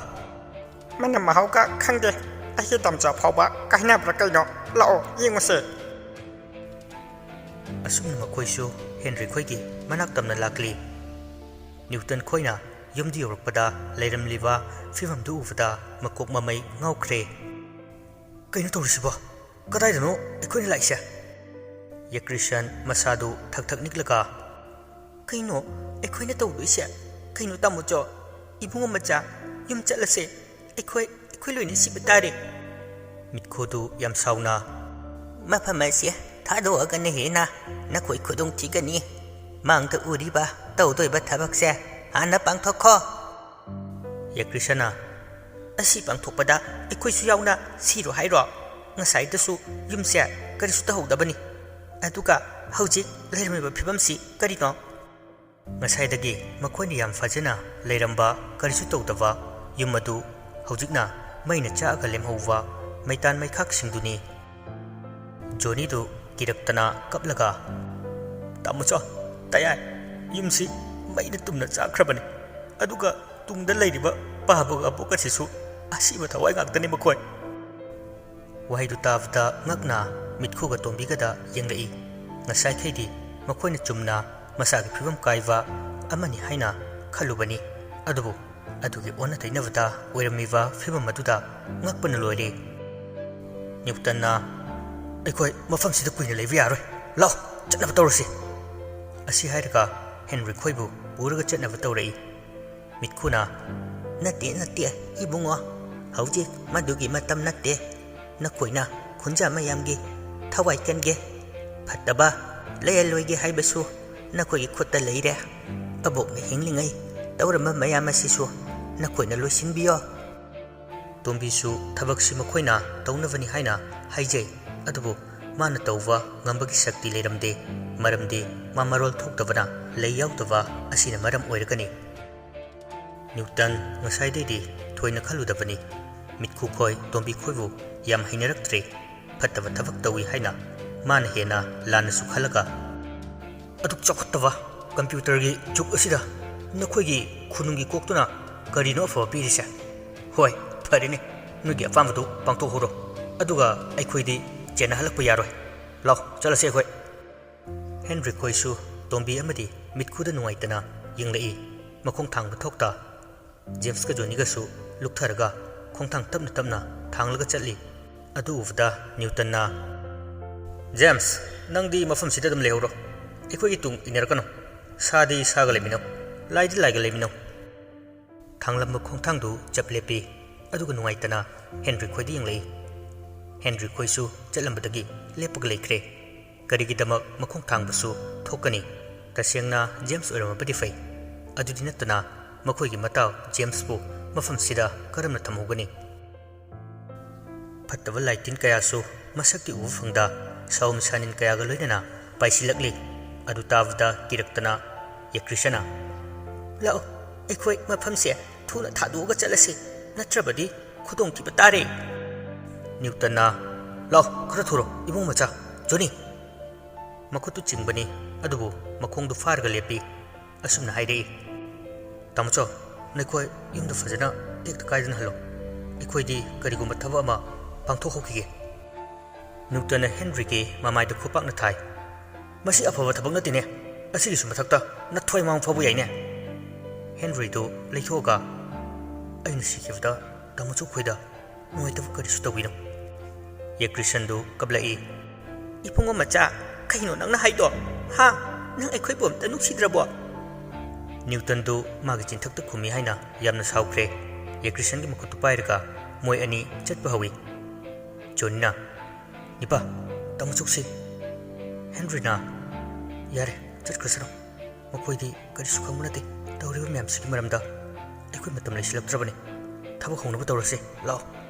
"ꯃꯅꯝ ꯃꯍꯥꯎꯒ ꯈꯪꯗꯦ꯫ ꯑꯩꯒꯤ ꯗꯥꯝꯆꯥ ꯐꯥꯎꯕ ꯀꯥꯏꯅꯕ꯭ꯔꯥ ꯀꯩꯅꯣ? ꯂꯥꯛꯑꯣ, ꯌꯦꯡꯉꯨꯁꯦ!" ꯑꯁꯨꯝꯅ ꯃꯈꯣꯏꯁꯨ ꯍꯦꯟꯔꯤ ꯈꯣꯏꯒꯤ ꯃꯅꯥꯛ ꯇꯝꯅ ꯂꯥꯛꯂꯤ꯫ ꯅ꯭ꯌꯨꯇꯟ ꯈꯣꯏꯅ ꯌꯨꯝꯗ ꯌꯧꯔꯛꯄꯗ ꯂꯩꯔꯝꯂꯤꯕ ꯐꯤꯕꯝꯗꯨ ꯎꯕꯗ ꯃꯀꯣꯛ ꯃꯃꯩ ꯉꯥꯎꯈ꯭ꯔꯦ꯫ "ꯀꯩꯅꯣ ꯇꯧꯔꯤꯁꯤꯕꯣ? ꯀꯗꯥꯏꯗꯅꯣ ꯑꯩꯈꯣꯏꯅ ꯂꯥꯛꯏꯁꯦ?" ꯌꯦꯀ꯭ꯔꯤꯁꯟ ꯃꯁꯥꯗꯨ ꯊꯛ ꯊꯛ ꯅꯤꯛꯂꯒ, "ꯀꯩꯅꯣ ꯑꯩꯈꯣꯏꯅ ꯇꯧꯗꯣꯏꯁꯦ? ꯀꯩꯅꯣ ꯇꯥꯃꯣꯆꯧ, ꯏꯕꯨꯡꯉꯣ ꯃꯆꯥ, ꯌꯨꯝ ꯆꯠꯂꯁꯦ꯫ ꯑꯩꯈꯣꯏ, ꯑꯩꯈꯣꯏ ꯂꯣꯏꯅ ꯁꯤꯕ ꯇꯥꯔꯦ!" ꯃꯤꯠꯈꯨꯗꯨ ꯌꯥꯝ ꯁꯥꯎꯅ, "ꯃꯐꯝ ꯑꯁꯤ ꯊꯥꯗꯣꯛꯑꯒꯅ ꯍꯦꯟꯅ ꯅꯈꯣꯏ ꯈꯨꯗꯣꯡ ꯊꯤꯒꯅꯤ꯫ ꯃꯥꯡꯗ ꯎꯔꯤꯕ ꯇꯧꯗꯣꯏꯕ ꯊꯕꯛꯁꯦ ꯍꯥꯟꯅ ꯄꯥꯡꯊꯣꯛꯈꯣ!" ꯌꯦꯀ꯭ꯔꯤꯁꯅ, "ꯑꯁꯤ ꯄꯥꯡꯊꯣꯛꯄꯗ ꯑꯩꯈꯣꯏꯁꯨ ꯌꯥꯎꯅ ꯁꯤꯔꯣ ꯍꯥꯏꯔꯣ? ꯉꯁꯥꯏꯗꯁꯨ ꯌꯨꯝꯁꯦ ꯀꯔꯤꯁꯨ ꯇꯧꯍꯧꯗꯕꯅꯤ꯫ ꯑꯗꯨꯒ ꯍꯧꯖꯤꯛ ꯂꯩꯔꯝꯃꯤꯕ ꯐꯤꯕꯝꯁꯤ ꯀꯔꯤꯅꯣ?" ꯉꯁꯥꯏꯗꯒꯤ ꯃꯈꯣꯏꯅ ꯌꯥꯝ ꯐꯖꯅ ꯂꯩꯔꯝꯕ, ꯀꯔꯤꯁꯨ ꯇꯧꯗꯕ ꯌꯨꯝ ꯑꯗꯨ ꯍꯧꯖꯤꯛꯅ ꯃꯩꯅ ꯆꯥꯛꯑꯒ ꯂꯦꯝꯍꯧꯕ ꯃꯩꯇꯥꯟ ꯃꯩꯈꯥꯛꯁꯤꯡꯗꯨꯅꯤ꯫ ꯖꯣꯅꯤꯗꯨ ꯀꯤꯔꯛꯇꯅ ꯀꯞꯂꯒ, "ꯇꯥꯃꯣꯆꯧ, ꯇꯌꯥꯏ, ꯌꯨꯝꯁꯤ ꯃꯩꯅ ꯇꯨꯝꯅ ꯆꯥꯛꯈ꯭ꯔꯕꯅꯤ꯫ ꯑꯗꯨꯒ ꯇꯨꯡꯗ ꯂꯩꯔꯤꯕ ꯄꯥꯕꯒ ꯑꯕꯣꯛꯀꯁꯤꯁꯨ ꯑꯁꯤꯕ ꯊꯋꯥꯏ ꯉꯥꯛꯇꯅꯤ ꯃꯈꯣꯏ꯫" ꯋꯥꯍꯩꯗꯨ ꯇꯥꯕꯗ ꯉꯛꯅ ꯃꯤꯠꯈꯨꯒ ꯇꯣꯝꯕꯤꯒꯗ ꯌꯦꯡꯂꯛꯏ꯫ ꯉꯁꯥꯏꯈꯩꯗꯤ ꯃꯈꯣꯏꯅ ꯆꯨꯝꯅ ꯃꯁꯥꯒꯤ ꯐꯤꯕꯝ ꯀꯥꯏꯕ ꯑꯃꯅꯤ ꯍꯥꯏꯅ ꯈꯜꯂꯨꯕꯅꯤ꯫ ꯑꯗꯨꯕꯨ ꯑꯗꯨꯒꯤ ꯑꯣꯟꯅ ꯇꯩꯅꯕꯗ ꯑꯣꯏꯔꯝꯃꯤꯕ ꯐꯤꯕꯝ ꯑꯗꯨꯗ ꯉꯛꯄꯅ ꯂꯣꯏꯔꯦ꯫ ꯅ꯭ꯌꯨꯇꯟꯅ, "ꯑꯩꯈꯣꯏ ꯃꯐꯝꯁꯤꯗ ꯀꯨꯏꯅ ꯂꯩꯕ ꯌꯥꯔꯣꯏ꯫ ꯂꯥꯛꯑꯣ, ꯆꯠꯅꯕ ꯇꯧꯔꯁꯤ" ꯑꯁꯤ ꯍꯥꯏꯔꯒ ꯍꯦꯟꯔꯤ ꯈꯣꯏꯕꯨ ꯄꯨꯔꯒ ꯆꯠꯅꯕ ꯇꯧꯔꯛꯏ꯫ ꯃꯤꯠꯈꯨꯅ, "ꯅꯠꯇꯦ, ꯅꯠꯇꯦ, ꯏꯕꯨꯡꯉꯣ, ꯍꯧꯖꯤꯛ ꯃꯗꯨꯒꯤ ꯃꯇꯝ ꯅꯠꯇꯦ꯫ ꯅꯈꯣꯏꯅ ꯈꯨꯟꯖꯥ ꯃꯌꯥꯝꯒꯤ ꯊꯋꯥꯏ ꯀꯟꯒꯦ, ꯐꯠꯇꯕ ꯂꯩꯍꯜꯂꯣꯏꯒꯦ ꯍꯥꯏꯕꯁꯨ ꯅꯈꯣꯏꯒꯤ ꯈꯨꯠꯇ ꯂꯩꯔꯦ꯫ ꯑꯕꯣꯛꯅ ꯍꯤꯡꯂꯤꯉꯩ ꯇꯧꯔꯝꯕ ꯃꯌꯥꯝ ꯑꯁꯤꯁꯨ ꯅꯈꯣꯏꯅ ꯂꯣꯏꯁꯤꯟꯕꯤꯌꯣ"꯫ ꯇꯣꯝꯕꯤꯁꯨ ꯊꯕꯛꯁꯤ ꯃꯈꯣꯏꯅ ꯇꯧꯅꯕꯅꯤ ꯍꯥꯏꯅ ꯍꯥꯏꯖꯩ, ꯑꯗꯨꯕꯨ ꯃꯥꯅ ꯇꯧꯕ ꯉꯝꯕꯒꯤ ꯁꯛꯇꯤ ꯂꯩꯔꯝꯗꯦ, ꯃꯔꯝꯗꯤ ꯃꯥ ꯃꯔꯣꯜ ꯊꯣꯛꯇꯕꯅ ꯂꯩ ꯌꯥꯎꯗꯕ ꯑꯁꯤꯅ ꯃꯔꯝ ꯑꯣꯏꯔꯒꯅꯤ꯫ ꯅ꯭ꯌꯨꯇꯟ ꯉꯁꯥꯏꯗꯩꯗꯤ ꯊꯣꯏꯅ ꯈꯜꯂꯨꯗꯕꯅꯤ꯫ ꯃꯤꯠꯈꯨ ꯈꯣꯏ ꯇꯣꯝꯕꯤ ꯈꯣꯏꯕꯨ ꯌꯥꯝ ꯍꯩꯅꯔꯛꯇ꯭ꯔꯦ, ꯐꯠꯇꯕ ꯊꯕꯛ ꯇꯧꯏ ꯍꯥꯏꯅ ꯃꯥꯅ ꯍꯦꯟꯅ ꯂꯥꯟꯅꯁꯨ ꯈꯜꯂꯒ, "ꯑꯗꯨꯛ ꯆꯥꯎꯈꯠꯇꯕ ꯀꯝꯄ꯭ꯌꯨꯇꯔꯒꯤ ꯖꯨꯒ ꯑꯁꯤꯗ ꯅꯈꯣꯏꯒꯤ ꯈꯨꯅꯨꯡꯒꯤ ꯀꯣꯛꯇꯨꯅ ꯀꯔꯤꯅꯣ ꯑꯐꯕ ꯄꯤꯔꯤꯁꯦ? ꯍꯣꯏ, ꯐꯔꯦꯅꯦ, ꯅꯣꯏꯒꯤ ꯑꯄꯥꯝꯕꯗꯨ ꯄꯥꯡꯊꯣꯛꯍꯧꯔꯣ, ꯑꯗꯨꯒ ꯑꯩꯈꯣꯏꯗꯤ ꯆꯦꯟꯅꯍꯜꯂꯛꯄ ꯌꯥꯔꯣꯏ꯫ ꯂꯥꯎ, ꯆꯠꯂꯁꯦ ꯑꯩꯈꯣꯏ"꯫ ꯍꯦꯟꯔꯤ ꯈꯣꯏꯁꯨ ꯇꯣꯝꯕꯤ ꯑꯃꯗꯤ ꯃꯤꯠꯈꯨꯗ ꯅꯨꯡꯉꯥꯏꯇꯅ ꯌꯦꯡꯂꯛꯏ꯫ ꯃꯈꯣꯡ ꯊꯥꯡꯕ ꯊꯣꯛꯇ ꯖꯦꯝꯁꯀ ꯖꯣꯅꯤꯒꯁꯨ ꯂꯨꯞꯊꯔꯒ ꯈꯣꯡꯊꯥꯡ ꯇꯞꯅ ꯇꯞꯅ ꯊꯥꯡꯂꯒ ꯆꯠꯂꯤ꯫ ꯑꯗꯨ ꯎꯕꯗ ꯅ꯭ꯌꯨꯇꯟꯅ, "ꯖꯦꯝꯁ, ꯅꯪꯗꯤ ꯃꯐꯝꯁꯤꯗ ꯑꯗꯨꯝ ꯂꯩꯍꯧꯔꯣ꯫ ꯑꯩꯈꯣꯏꯒꯤ ꯇꯨꯡ ꯏꯟꯅꯔꯛꯀꯅꯨ꯫ ꯁꯥꯗꯤ ꯁꯥꯒ ꯂꯩꯃꯤꯟꯅꯧ, ꯂꯥꯏꯗꯤ ꯂꯥꯏꯒ ꯂꯩꯃꯤꯟꯅꯧ"꯫ ꯊꯥꯡꯂꯝꯕ ꯈꯣꯡꯊꯥꯡꯗꯨ ꯆꯞ ꯂꯦꯞꯄꯤ꯫ ꯑꯗꯨꯒ ꯅꯨꯡꯉꯥꯏꯇꯅ ꯍꯦꯟꯔꯤ ꯈꯣꯏꯗ ꯌꯦꯡꯂꯛꯏ꯫ ꯍꯦꯟꯔꯤ ꯈꯣꯏꯁꯨ ꯆꯠꯂꯝꯕꯗꯒꯤ ꯂꯦꯞꯄꯒ ꯂꯩꯈ꯭ꯔꯦ꯫ ꯀꯔꯤꯒꯤꯗꯃꯛ ꯃꯈꯣꯡ ꯊꯥꯡꯕꯁꯨ ꯊꯣꯛꯀꯅꯤ? ꯇꯁꯦꯡꯅ ꯖꯦꯝꯁ ꯑꯣꯏꯔꯝꯃꯕꯗꯤ ꯐꯩ꯫ ꯑꯗꯨꯗꯤ ꯅꯠꯇꯅ ꯃꯈꯣꯏꯒꯤ ꯃꯇꯥꯎ ꯖꯦꯝꯁꯄꯨ ꯃꯐꯝꯁꯤꯗ ꯀꯔꯝꯅ ꯊꯝꯍꯧꯒꯅꯤ? ꯐꯠꯇꯕ ꯂꯥꯏꯇꯤꯟ ꯀꯌꯥꯁꯨ ꯃꯁꯛꯇꯤ ꯎꯕ ꯐꯪꯗ ꯁꯥꯎꯝ ꯁꯥꯅꯤꯟ ꯀꯌꯥꯒ ꯂꯣꯏꯅꯅ ꯄꯥꯏꯁꯤꯜꯂꯛꯂꯤ꯫ ꯑꯗꯨ ꯇꯥꯕꯗ ꯀꯤꯔꯛꯇꯅ ꯌꯦꯛꯇ꯭ꯔꯤꯁꯅ, "ꯂꯥꯛꯑꯣ, ꯑꯩꯈꯣꯏ ꯃꯐꯝꯁꯦ ꯊꯨꯅ ꯊꯥꯗꯣꯛꯑꯒ ꯆꯠꯂꯁꯤ, ꯅꯠꯇ꯭ꯔꯕꯗꯤ ꯈꯨꯗꯣꯡꯊꯤꯕ ꯇꯥꯔꯦ"꯫ ꯅ꯭ꯌꯨꯇꯟꯅ, "ꯂꯥꯛꯑꯣ, ꯈꯔ ꯊꯨꯔꯣ, ꯏꯕꯨꯡ ꯃꯆꯥ, ꯖꯣꯅꯤ"꯫ ꯃꯈꯨꯠꯇꯨ ꯆꯤꯡꯕꯅꯤ, ꯑꯗꯨꯕꯨ ꯃꯈꯣꯡꯗꯨ ꯐꯥꯔꯒ ꯂꯦꯞꯄꯤ꯫ ꯑꯁꯨꯝꯅ ꯍꯥꯏꯔꯛꯏ, "ꯇꯥꯃꯣꯆꯧ, ꯅꯈꯣꯏ ꯌꯨꯝꯗ ꯐꯖꯅ ꯇꯦꯛꯇ ꯀꯥꯏꯗꯅ ꯍꯜꯂꯣ꯫ ꯑꯩꯈꯣꯏꯗꯤ ꯀꯔꯤꯒꯨꯝꯕ ꯊꯕꯛ ꯑꯃ ꯄꯥꯡꯊꯣꯛꯍꯧꯈꯤꯒꯦ"꯫ ꯅ꯭ꯌꯨꯇꯟꯅ ꯍꯦꯟꯔꯤꯒꯤ ꯃꯃꯥꯏꯗ ꯈꯨꯄꯥꯛꯅ ꯊꯥꯏ꯫ "ꯃꯁꯤ ꯑꯐꯕ ꯊꯕꯛ ꯅꯠꯇꯦꯅꯦ꯫ ꯑꯁꯤꯒꯤꯁꯨ ꯃꯊꯛꯇ ꯅꯊ꯭ꯋꯥꯏ ꯃꯥꯡ ꯐꯥꯎꯕ ꯌꯥꯏꯅꯦ꯫" ꯍꯦꯟꯔꯤꯗꯨ ꯂꯩꯊꯣꯛꯑꯒ, "ꯑꯩꯅ ꯁꯤꯈꯤꯕꯗ ꯇꯥꯃꯣꯆꯧ ꯈꯣꯏꯗ ꯅꯨꯡꯉꯥꯏꯇꯕ ꯀꯔꯤꯁꯨ ꯇꯧꯕꯤꯅꯨ꯫" ꯌꯦꯀ꯭ꯔꯤꯁꯟꯗꯨ ꯀꯞꯂꯛꯏ꯫ "ꯏꯕꯨꯡꯉꯣ ꯃꯆꯥ, ꯀꯩꯅꯣ ꯅꯪꯅ ꯍꯥꯏꯗꯣ? ꯍꯥ? ꯅꯪ ꯑꯩꯈꯣꯏꯕꯨ ꯑꯝꯇ ꯅꯨꯡꯁꯤꯗ꯭ꯔꯕꯣ?" ꯅ꯭ꯌꯨꯇꯟꯗꯨ ꯃꯥꯒꯤ ꯆꯤꯟꯊꯛꯇ ꯈꯨꯝꯃꯤ ꯍꯥꯏꯅ ꯌꯥꯝꯅ ꯁꯥꯎꯈ꯭ꯔꯦ꯫ ꯌꯦꯀ꯭ꯔꯤꯁꯟꯒꯤ ꯃꯈꯨꯠꯇꯨ ꯄꯥꯏꯔꯒ ꯃꯣꯏ ꯑꯅꯤ ꯆꯠꯄ ꯍꯧꯏ꯫ ꯖꯣꯅꯤꯅ, "ꯏꯄꯥ, ꯇꯥꯃꯣꯆꯧꯁꯤ, ꯍꯦꯟꯔꯤꯅ, ꯌꯥꯔꯦ, ꯆꯠꯈ꯭ꯔꯁꯅꯨ꯫ ꯃꯈꯣꯏꯗꯤ ꯀꯔꯤꯁꯨ ꯈꯪꯕ ꯅꯠꯇꯦ꯫ ꯇꯧꯔꯤꯕ ꯃꯌꯥꯝꯁꯤꯒꯤ ꯃꯔꯝꯗ ꯑꯩꯈꯣꯏ ꯃꯇꯝ ꯂꯩꯁꯤꯜꯂꯛꯇ꯭ꯔꯕꯅꯤ꯫ ꯊꯕꯛ ꯍꯧꯅꯕ ꯇꯧꯔꯁꯤ, ꯂꯥꯛꯑꯣ꯫"